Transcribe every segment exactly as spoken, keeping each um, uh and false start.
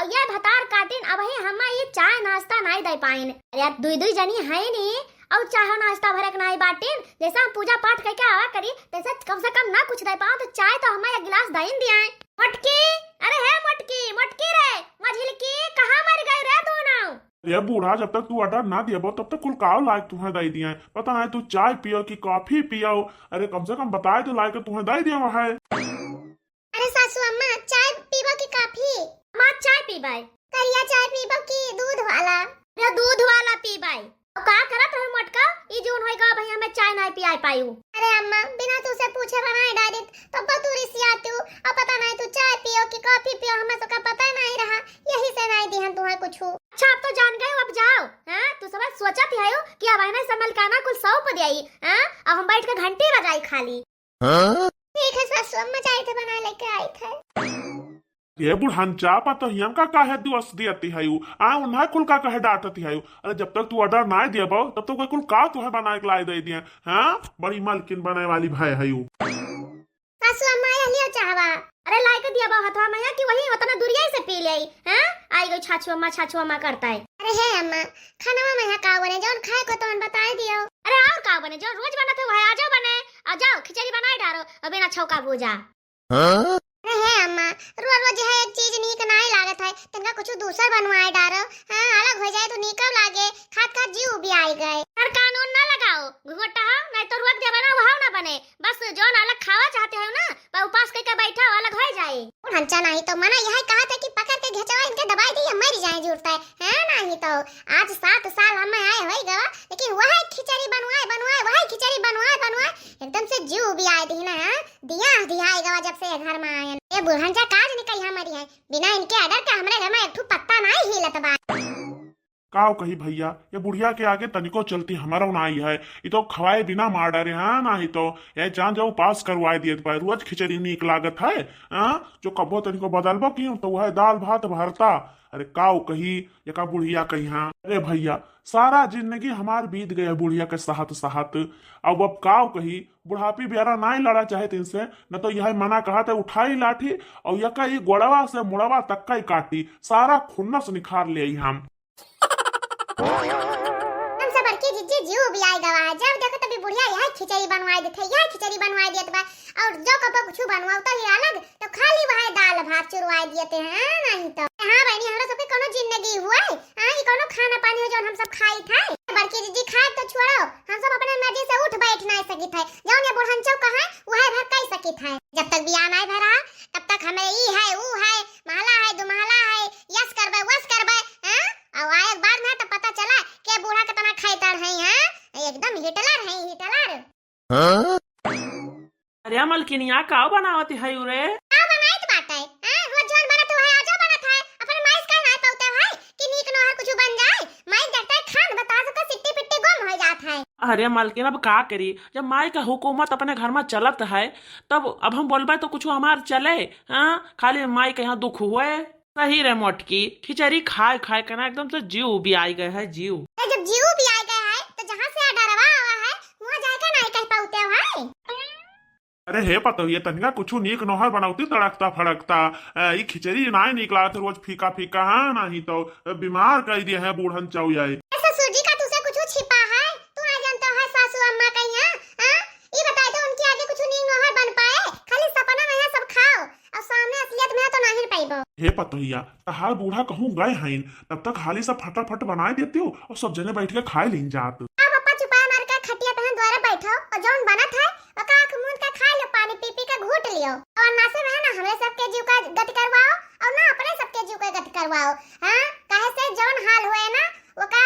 ये भतार काटिन, अबहीं हम्मा ये चाय नाश्ता नाई दे पाइन। अरे यार, दुई दुई जनी है नी, और चाह नाश्ता भरे के नाई बाटिन। जैसे हम पूजा पाठ करके आवा करी, तैसे कम से कम ना कुछ दे पाओ, तो चाय तो हम्मा एक गिलास दइन दिया है। मोटकी, अरे हे मोटकी, मोटकी रे, मझिलकी, कहाँ मर गए रे तू ना? अरे बूढ़ा, जब तक तू order ना दियबो, तब तक कुल काव लायक तुहें दे दिए। पता नहीं तू चाय पियो कि कॉफी पियो। अरे कम से कम बताए तो लायक तुहें दे दिया है। अरे सासू अम्मा, चाय पीबो कि कॉफी? अम्मा, चाय पीबाई। करिया चाय पीबो कि दूध वाला? अरे दूध वाला पीबाई। अब का करत रहे मोटका, ई जौन होई गा भैया, हमें चाय नाई पियाई पायू। अरे अम्मा, बिना तुसे पूछे बनाए डारित, तब तू रिसियातू। अब पता नहीं तू चाय पियो कि कॉफी पियो, हमें सबका पता नहीं रहा, यही से नाई दिहन तुहें कुछ। अच्छा, अब तो जान गए, अब जाओ। हाँ, तू सब सोचत ही हो कि अब है ना सब मलकाना कुल सौंप दियाई, हाँ? अब हम बैठ के घंटी बजाई खाली। हाँ? ठीक है सासू अम्मा, जाए थे बना लेके आई थे। ये बुढ़नचा पतोहियन का काहे दोष दियती है यू? आ उन्हें कुल का कहे डांटती है यू? अरे जब तक तू order ना देबो तब तक कुल का तुहे बनाए के लाए दे दिए? हाँ, बड़ी मलकिन बने वाली भय है यू। सासू अम्मा यह लियो चाहवा। अरे लाए के दिया बा हथवा में कि वही उतना दूरिया से पी ले। हाँ, आई गई छाछू अम्मा, छाछू अम्मा करता है। अरे हे अम्मा, खानवा में यहाँ का बने, जौन खाए को तौन बताए दियो। अरे और का बने, जौन रोज बनत है वह आजो बने। आ जाओ खिचड़ी बनाए डारो, अब बिना छौका भूजा। हाँ? अरे हे अम्मा, रोज रोज यह एक चीज नीक नाई लागत है, तनका कुछ दूसर बनवाए डारो। हाँ, अलग हो जाए तो नीकव लागे, खात खात जीव भी आई गए। हर कानून ना लगाओ, घुघुटा हो, नहीं तो रोक देबे ना, वहाव ना बने। बस जौन अलग खावा चाहते हो ना, पर उपास करके बैठा हो, अलग हो जाए। बुढ़नचा नहीं तो मना यह कहा था कि पकड़ के घेचवा इनके दबाई दी, मर जाए जुड़ता है, है नहीं तो। आज सात साल हम आए होई गवा, लेकिन वह खिचड़ी बनवाए, बनवाए, वह खिचड़ी बनवाए, बनवाए, एकदम से जीव भी आए दी ना, हाँ? दिया दिहाई गवा जब से ये घर में आयन। ये बुढ़नचा काज निकल यहाँ मरी है, बिना इनके order के हमरे घर में एक ठो पत्ता नाई हिलत बा। काव कही भैया, ये बुढ़िया के आगे तनिको चलती हमारा नाई है। ये तो खवाए बिना मार डारे, हाँ, नाही तो ये जान जाओ पास करवाए दिए बा। रोज खिचड़ी नीक लागत है, हाँ, जो कबो तनिको बदलबो की तो वह दाल भात भरता। अरे काव कही, ये का बुढ़िया कही, हाँ। अरे भैया, सारा जिंदगी हमार बीत गया बुढ़िया के साथ साथ। अब अब काव कही, बुढ़ापी बेरा नाई लड़ा चाहे इनसे, न तो यह मना कहा था उठाई लाठी और यका ई गोड़वा से मुड़वा तक का ही काटी, सारा खुन्नस निखार ले आई हम। हम सब बड़की जिज्जी जीव भी आई गवा है, जब देखो तभी बुढ़िया यह खिचड़ी बनवाई देते, यह खिचड़ी बनवाई देत बा, और जो कबो कुछ बनवाओ तो ये अलग, तो खाली वह दाल भात चुरवाई दिए थे, हाँ, नहीं तो। हाँ बहनी, हमरा सबके कोनो जिंदगी हुआ है, हाँ, ये कोनो खाना पानी हो जो हम सब खाई थे। बड़की जिज्जी खाए तो छोड़ो, हम सब अपने मर्जी से उठ बैठ नहीं सकित है, जौन ये बुढ़नचो कहे वह भर कह सकित है। जब तक बियाह नहीं भरा तब तक हमें ई है, ऊ है, महला है, दो महला है, यस करबे, वस करबे, हाँ? और आए बाद में तो पता चला के बूढ़ा कितना खैताड़ है, हाँ? एकदम हिटलर है, हिटलर। हाँ? अरे मलकिनिया, का बनावत है उ रे? का बनाइत बाटे? हैं? रोज जौन बनत है, आजो बनत है। अपने माई से काहे ना पौते है कि नीक नोहर कुछ बन जाए? माई देखते है खान बतास का सिट्टी पिट्टी गुम हो जात है। अरे मलकिन, अब का करी, जब माई का हुकूमत अपने घर में चलत है, तब अब हम बोलबे तो कुछ हमार चले? हाँ, खाली माई के यहाँ दुख हुए। सही रे मोटकी, खिचड़ी खाए खाए के ना एकदम से जीव भी आई गए है, जीव। अरे जब जीव भी आई गए है तो जहाँ से डरवा आवा है वहाँ जाए का नहीं कह पाते हो है। अरे हे पतोहिया, तनिका कुछ नीक नोहर बनौती तड़कता फड़कता। ए, ई खिचड़ी नाय नीक लागत, रोज फीका फीका, हाँ, नहीं तो बीमार कर दिए है बूढ़न चौयाई। ए ससुर जी, का तुसे कुछ छिपा है? तू ना जानते है सासू अम्मा का यहाँ, हाँ? ई बताए तो उनके आगे कुछ नीक नोहर बन पाए, खाली सपना में है सब खाओ। अब सामने असलियत में तो नहीं पाइबो। हे पतोहिया, तहार बूढ़ा कहूँ गए हईन, तब तक हाली सब फटाफट बनाए देती हो और सब जने बैठ के खाए लीन जात। अब पप्पा चुपाए मार के खटिया पे हम द्वारे बैठो और जौन बनत है ओका आँख मूंद के खाए लो, पानी पी पी के घूट लियो। और ना से ना, ना हमरे सबके जीव का गति करवाओ और ना अपने सबके जीव का गति करवाओ। हाँ, काहे से जौन हाल हुए ना ओका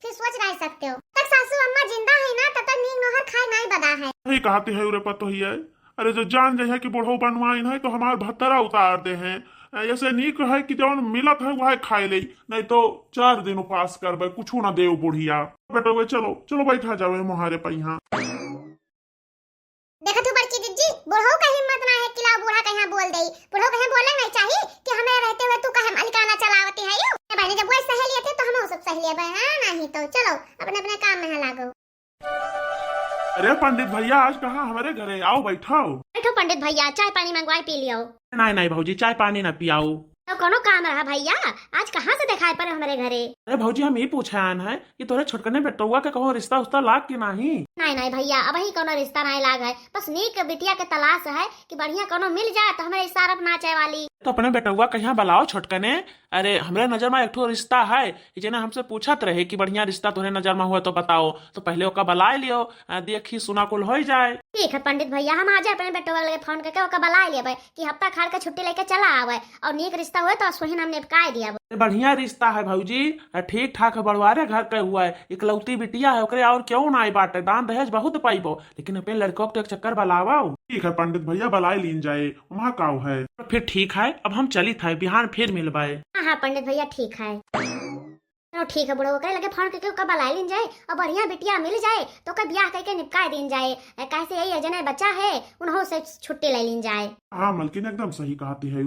फिर सोच नहीं सकते हो। तक सासू अम्मा जिंदा है ना, तब तक नीक नोहर खाए नहीं बदा है। सही कहते है रे पतोहिया। अरे जो जान जाए है कि बुढ़ऊ बनवाइन है तो हमार भत्तरा उतार दे हैं। ऐसे नीक है कि जौन मिलत है वह खाए ले, नहीं तो चार दिन उपास करबे, कुछ ना देव बुढ़िया। बेटो वे चलो, चलो बैठा जावे मोहारे पहिया। देखा तू बड़की जिज्जी, बुढ़ऊ का हिम्मत ना है कि लाओ बूढ़ा कहीं बोल दे। बुढ़ऊ कहीं बोले नहीं चाहिए कि हमें रहते हुए तू कहे मलिकाना चलावती है यू। ए बहनी, जब वही सहेली थे तो हम सब सहेली है, हाँ, नहीं तो चलो अपने अपने काम में है लागो। अरे पंडित भैया, आज कहाँ हमारे घरे आओ, बैठाओ। बैठो पंडित भैया, चाय पानी मंगवाए पी लियो। नहीं नहीं भौजी, चाय पानी ना पियाओ। तो कौनो काम रहा भैया, आज कहाँ से देखाई पड़े हमरे घरे? अरे भौजी, हम ई पूछे आन है कि तोरे छोटकने बेटौआ के कहूँ रिश्ता उश्ता लाग कि नाही? नहीं, नहीं भैया, अबहीं कौनो रिश्ता नहीं लाग है, बस नीक बिटिया के तलाश है कि बढ़िया कौनो मिल जाए तो हमरे इशारा पे नाचे वाली। तो अपने बेटौआ कहिया बुलाओ छोटकने। अरे, हमरे नजर में एक ठो रिश्ता है, जेने हमसे पूछत रहे कि बढ़िया रिश्ता तोरे नजर में हुआ तो बताओ, तो पहले ओका बुलाए लियो, आ, देखी सुना कुल होई जाए। ठीक है पंडित भैया, हम आज अपने बेटौआ लगे फोन करके ओका बुलाए लेबे कि हफ्ता खाड़ के छुट्टी लेके चला आवे और नीक रिश्ता हुए तो सोहिन हम निपकाए दिया। अरे, बढ़िया रिश्ता है भौजी, आ, ठीक ठाक है, बड़वारे घर के हुआ है, इकलौती बिटिया है, ओकरे और क्यों ना आई बाटे, दान दहेज बहुत पाइबो, लेकिन अपने लड़कों के तो एक चक्कर बुलावा। ठीक है पंडित भैया, बुलाए लीन जाए, वहाँ काव है। तो फिर ठीक है, अब हम चलित है, बिहान फिर मिलबाए। हाँ, हाँ, पंडित भैया, ठीक है। चलो, ठीक है बुढ़ऊ, ओकरे लगे फोन करके ओका बुलाए लीन जाए और बढ़िया बिटिया मिल जाए, तो ओकर बियाह करके निपकाए दीन जाए। ए, काहे से यही एक जने बच्चा है, उन्हों से छुट्टी ले लीन जाए। हाँ मलकिन, एकदम सही कहती है।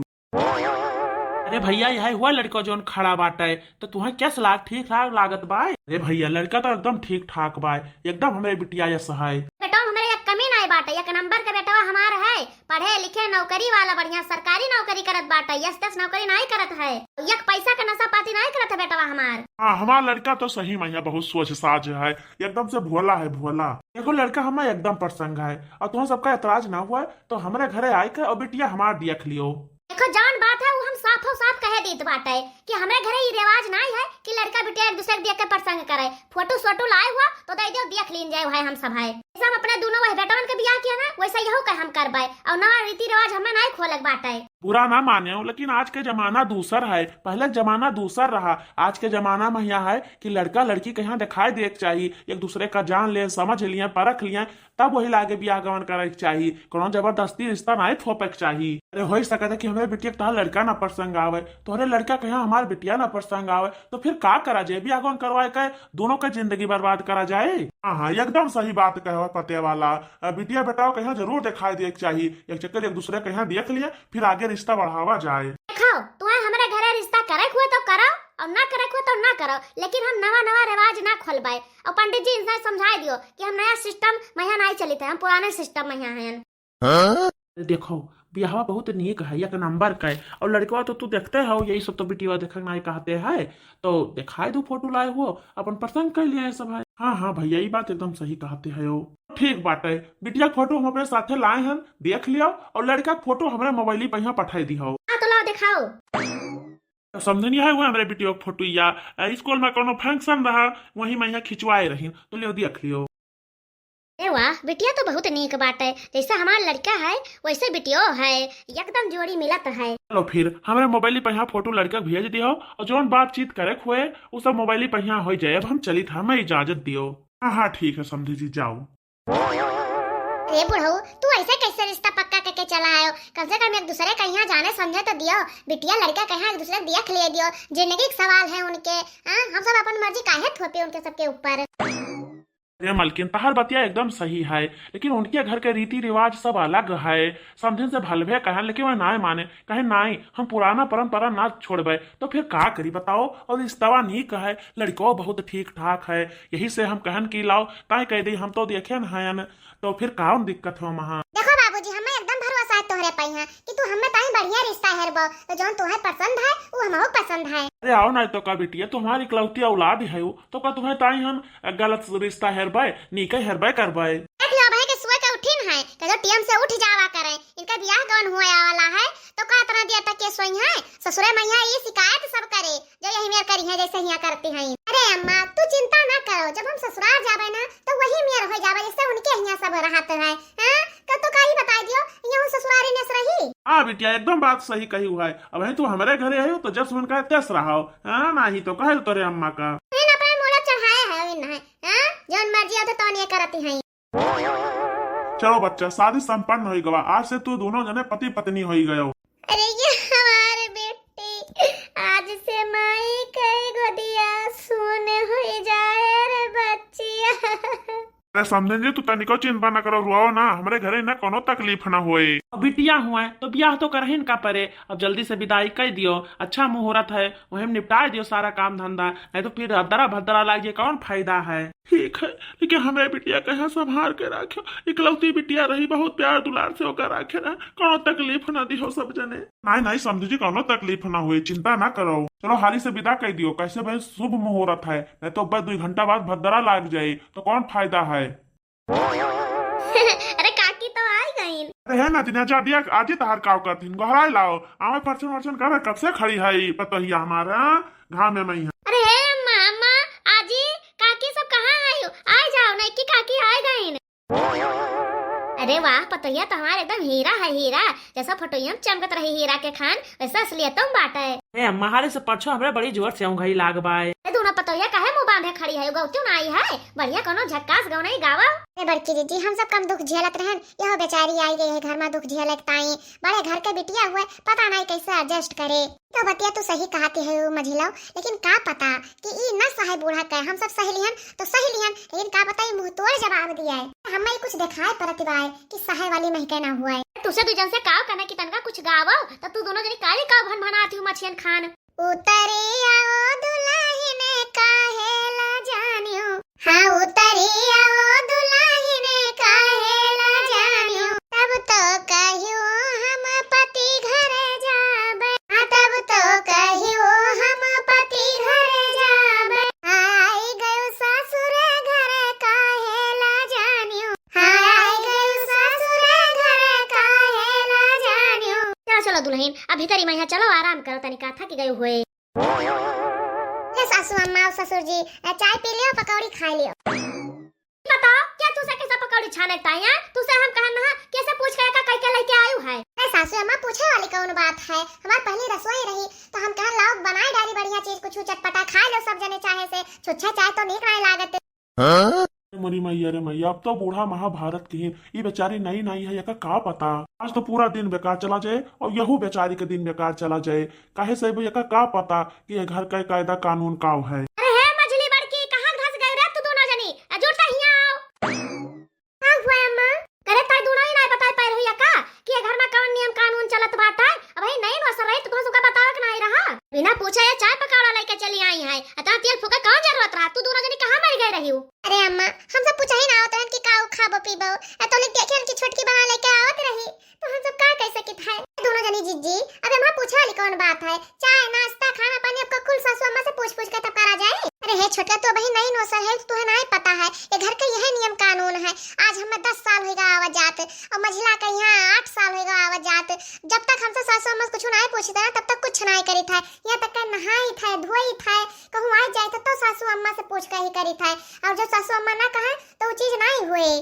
अरे भैया, यही हुआ लड़का जोन खड़ा बाटे, तो तुम्हें कैस लाग, ठीक ठाक लागत बाय? अरे भैया, लड़का तो एकदम ठीक ठाक बाय, एकदम हमरे बिटिया यस है। बेटवा, हमरे एक कमी नाई बाटे, एक नंबर के बेटवा हमार है, पढ़े लिखे नौकरी वाला, बढ़िया सरकारी नौकरी करत बाटे, यस तस नौकरी नाई करत है, एक पैसा के नशा पाती नाई करत है बेटवा हमार। हाँ, हमार लड़का तो सही में है, बहुत सोच साज है, एकदम से भोला है, भोला। देखो लड़का हमार एकदम पसंद है, और तुम सबका एतराज ना हुआ तो हमरे घरे आए के और बिटिया हमार देख लियो। देखो, जौन बात है, वो हम साफो साफ कहे दीत बाटे कि हमरे घरे ई रिवाज नाई है कि लड़का बिटिया एक दूसरे के देख के पसंद करे। फोटो सोटो लाए हुआ तो दे दियो, देख लीन जाए भाई हम सब है। जैसे हम अपने दोनों वही बेटवन के बियाह किया ना, वैसे यहू के हम करबे, और नवा रीति रिवाज हमें नाई खोले के बाटे। बुरा ना माने, लेकिन आज के जमाना दूसर है, पहले के जमाना दूसर रहा। आज के जमाना में यह है कि लड़का लड़की के यहाँ दिखाई दे के चाहिए, एक दूसरे का जान ले, समझ लिए, परख लिए, तब वही लागे बियाह गवन करे के चाही, कोनो जबरदस्ती रिश्ता नाई थोपे के चाही। अरे, होई सकत है कि हमरे बिटिया के तहार लड़का ना पसंद आवे, तोहरे लड़का के यहाँ हमार बिटिया ना पसंद आवे, तो फिर का करा जाए? बियाह गवन करवाए के दोनों के जिंदगी बर्बाद करा जाए? हाँ, हाँ, एकदम सही बात कहे पते वाला। अ, बिटिया बेटा के यहाँ जरूर दिखाई दिए के चाही, एक चक्कर एक दूसरे के यहाँ देख लिए, फिर आगे रिश्ता बढ़ावा जाए। देखो, तुम्हें हमरे घरे रिश्ता करे के हुए तो करो, और ना करे के हुए तो ना करो, लेकिन हम नवा नवा रिवाज ना खोलबे। और पंडित जी इनसे समझाए दियो कि हम नया सिस्टम में यहाँ नहीं चलित है, हम पुराने सिस्टम में यहाँ हैं। हाँ? देखो, बियाहवा बहुत नीक है, एक नंबर का है। और लड़कवा तो तू देखते हो, यही सब तो बिटिया देखे के नहीं कहते हैं, तो दिखाई दो फोटो लाए हो, अपन पसंद कर लिया है सब है। हाँ, हाँ भैया, ये बात एकदम सही कहते हैं हो। ठीक बात है, बिटिया के फोटो हम अपने साथे लाए हैं, देख लियो, और लड़का के फोटो हमरे मोबाइल पे यहाँ पठाई दी हो। हाँ, तो लाओ दिखाओ। समझनी है वो हमरे बिटिया के फोटो या, अ, स्कूल में कोनो फंक्शन रहा, वहीं में यहाँ खिंचवाए रही, तो लियो देख लियो। अरे वाह, बिटिया तो बहुत नीक बाटे, जैसे हमार लड़का है वैसे बिटियो है, एकदम जोड़ी मिलत है। चलो फिर, हमरे मोबाइल पे यहाँ फोटो लड़का के भेज दियो, और जौन बातचीत करे के हुए, वो सब मोबाइल पे यहाँ हो जाए। अब हम चलित है, हमें इजाजत दियो। हाँ, हाँ, ठीक है समधी जी, जाओ। अरे बुढ़ऊ, तू ऐसे कैसे रिश्ता पक्का करके चला आयो? कम से कम एक दूसरे का यहाँ जाने समझे तो दियो, बिटिया लड़का कहाँ एक दूसरे देख लिए दियो, जिंदगी के सवाल है उनके। हाँ, हम सब अपन मर्जी काहे थोपे उनके सबके ऊपर? अरे मलकिन, तहार बतिया एकदम सही है, लेकिन उनके घर के रीति रिवाज सब अलग है। समधिन से भलभे कहन, लेकिन वह नाय माने, कहे, "नाई, हम पुराना परंपरा ना छोड़बे।" तो फिर का करी बताओ? और रिश्तवा नीक है, लड़को बहुत ठीक ठाक है, यही से हम कहन कि लाओ, ताय कह दी, हम तो देखे न हयन, तो फिर कौन दिक्कत हो महा? देखो बाबूजी, हमें एकदम भरोसा है तोहरे पे यहाँ कि तू हमें ताई बढ़िया रिश्ता हेरबो, तो जौन तोहे पसंद है, वो हमहू पसंद है। अरे आओ ना, तो का बिटिया, तू हमारी इकलौती औलाद है, तो का तुम्हें ताई हम गलत रिश्ता हेरबे? नीके हेरबे करबे। देख लो, अबहीं के सुए के उठिन है, कहो टीएम से उठ जावा करे। इनका बियाह कौन हुआ वाला है, तो का इतना देर तक के सोई है? ससुरे मैया ये शिकायत सब करे, जो यही मेर करी है, जैसे हियाँ करती हैं। अरे अम्मा, तू चिंता ना करो, जब हम ससुराल जाबे ना, तो वही मेर हो जाबे, जैसे उनके हियाँ सब रहत है। हाँ, कब तो का ही बताई दियो, यहाँ ससुरारी नेस रही। हाँ बिटिया, एकदम बात सही कही हुआ है। अब तू हमारे घरे आयो, तो जस मन का तस रहो। हाँ, नाही तो कहे तोरे अम्मा का। है ना, अपना मोड़ा चढ़ाया है, अभी ना है। हाँ, जौन मर्जी होते तो नहीं करती हैं। चलो बच्चा, शादी संपन्न हो गवा। आज से तू दोनों जने पति पत्नी हो गयो। अरे ये हमारे बेटी, आज से माई के गोदिया सुन हो जाए रे बच्चिया। अरे समधिन जी, तू तनिको चिंता न करो, रुआओ ना, हमरे घरे ना कोनो तकलीफ ना होए। अब बिटिया हुए तो बियाह तो करहिन का परे। अब जल्दी से विदाई कइ दियो, अच्छा मुहूर्त है, वही में निपटाए दियो सारा काम धंधा, नहीं तो फिर अदरा भदरा लाग जाए, कौन फायदा है? ठीक है, लेकिन हमरे बिटिया के यहाँ संभार के राख्यो, इकलौती बिटिया रही, बहुत प्यार दुलार से ओकर राखे रहा, कोनो तकलीफ ना दिहो सब जने। नहीं नहीं समधी जी, कोनो तकलीफ ना होए, चिंता ना करो। चलो हाली से विदा कइ दियो, कैसे भाई शुभ मुहूर्त है, नहीं तो बस दो घंटा बाद भदरा लाग जाए तो कौन फायदा है? अरे काकी तो आई गईन। अरे है ना दिना, जा दिया आजी तहार काव करथिन, गोहराई लाओ, आवे परछन वरछन करे, कब से खड़ी है ई पतोहिया हमार, हाँ? घाम में मई है। अरे हे अम्मा, अम्मा, आजी, काकी सब कहाँ है हो? आ जाओ, नइकी काकी आ गईन। अरे वाह, पतोहिया तो हमार एकदम हीरा है, हीरा। जैसा फोटोइया में चमकत रही हीरा के खान, वैसा असलियत में बाटे। ए अम्मा, हाली से परछो, हमरा बड़ी जोर से औंघई लाग बाय। ए दोनों पतोहिया काहे मुंह बांधे खड़ी है? गौतियो ना आई है? बढ़िया कोनो झक्कास गौनई गावा। ए बड़की दीदी, हम सब कम दुख झेलत रहन, यहो बेचारी आई गई है घर में दुख झेले के ताई। बड़े घर के बिटिया हुए, पता नहीं कैसे adjust करे। तो बतिया तू सही कहती है उ मझिलो, लेकिन का पता कि ई न सहे बूढ़ा के, हम सब सह लिहन तो सह लिहन, लेकिन का पता ई मुंह तोड़ जवाब दिया है। हमें कुछ दिखाए परत बाय कि सहे वाली महिके ना हुए। तुसे दू जन से काव कहना कि तनका कुछ गावो, तो तू दोनों जनी काली काव भन भनाती हो मछियन खान। उतरिया ओ दुल्हन काहे ला जानियो, हाँ उतरिया ओ दुल्हन काहे ला जानियो, तब तो कहियो हम पति घर जाबे, हाँ तब तो कहियो हम पति घर जाबे, हाँ आई गयो ससुर घर काहे ला जानियो, हाँ आई गयो ससुर घर काहे ला जानियो। चलो चलो दुल्हन, अब भीतरी में यहाँ चलो, आराम करो, तनी का थक गयो होए। हे सासू अम्मा और ससुर जी, अ, चाय पी लियो, पकौड़ी खा लियो। बताओ, क्या तुसे कैसा पकौड़ी छाने के ताई, हाँ? तुसे हम कहन ना, कैसे पूछ के का कह के लेके आयु है? अरे सासू अम्मा, पूछे वाली कौन बात है? हमार पहली रसोई रही, तो हम कहन लाओ बनाए डाली बढ़िया चीज, कुछ चटपटा खा लो सब जने चाहे से, छुच्छा चाय तो नीक नहीं लागत। हाँ? अरे मरी मैया रे मैया, अब तो बूढ़ा महाभारत के हैं। ई बेचारी नई नई है, एका का पता। आज तो पूरा दिन बेकार चला जाए और यहू बेचारी के दिन बेकार चला जाए। काहे से भाई, एका का पता कि ये घर का कायदा कानून काव है। अरे हे मझली बड़की, कहाँ धस गई रे तू दोनों जनी? ए, जुड़ता हियाँ आओ। का हुआ अम्मा? अरे ताई दोनों ही नहीं बताए पाए रही का कि ये घर में कौन नियम कानून चलत बाटे? अब भाई नई नौसर रही तो तुम सबका बतावे के नहीं रहा। बिना पूछे ये चाय पकौड़ा लेके चली आई है। इतना तेल फूके कौन जरूरत रहा? तू दोनों जनी कहाँ मर गए रही हो? अरे अम्मा, हम सब पूछा ही ना आवत रहन कि का खाबो पीबो। आ तो लोग देखे कि छोटकी बना लेके आवत रही, तो हम सब का कह सकित है? दोनों जनी जीजी, अब हमार पूछे वाली कौन बात है? चाय, नाश्ता, खाना पानी आपका कुल सासू अम्मा से पूछ पूछ के तब करा जाए। अरे हे छोटका, तू अबही नई नौसर है, तुहे नहीं पता है, ये घर का यही नियम कानून है। आज हमें दस साल होइगा आवत जात, और मझिला का यहाँ आठ साल होइगा आवत जात। जब तक हमसे सासू अम्मा से कुछ नहीं पूछी था ना, तब तक कुछ नहीं करी था। यहाँ तक का नहाई था, धोई था, कहूँ आ जाए था तो सासू अम्मा से पूछ के ही करी था, और जब सासू अम्मा ना कहे तो वो चीज नहीं हुए।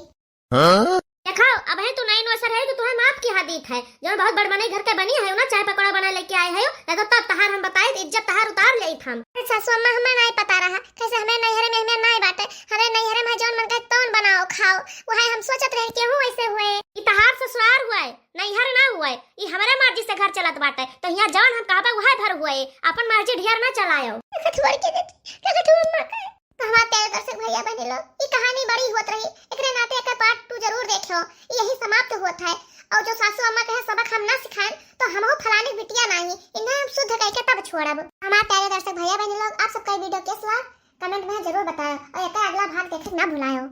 हाँ? देखो, अबही तू नई नौसर है तो तुम्हें माफ किहा दीत है, जो बहुत बड़ मनई घर के बनी है ना, चाय पकौड़ा बना लेके आए है, नहीं तो तब तहार हम बताई, इज्जत तहार उतार लेत हम। अरे सासू अम्मा, हमें नहीं पता रहा, कैसे हमें नैहरे में हमें नहीं बाटे, हमें नैहरे में जौन मन करे तौन बनाओ खाओ, वही हम सोचत रहे केहू ऐसे हुए। ई तहार ससुरार हुए, नैहर ना हुए, ई हमरे मर्जी से घर चलत बाटे, तो यहाँ जौन हम कहबे वही भर हुए, अपन मर्जी ढेर ना चलायो। देखत हुआ के देती, देखत हुआ अम्मा के। तो हमार प्यारे दर्शक भैया बहनी लोग, ई कहानी बड़ी होत रही, एकरे नाते एकर part two जरूर देखियो, ई यही समाप्त होत है। और जो सासू अम्मा कहे सबक हम ना सिखाएं, तो हमहू फलानी बिटिया नाही, इन्हें हम शुद्ध कह के तब छोड़ब। हमार प्यारे दर्शक भैया बहनी लोग, आप सबका ई video कैसा लगा, comment में जरूर बताएं और एकर अगला भाग देखे ना भुलाएं।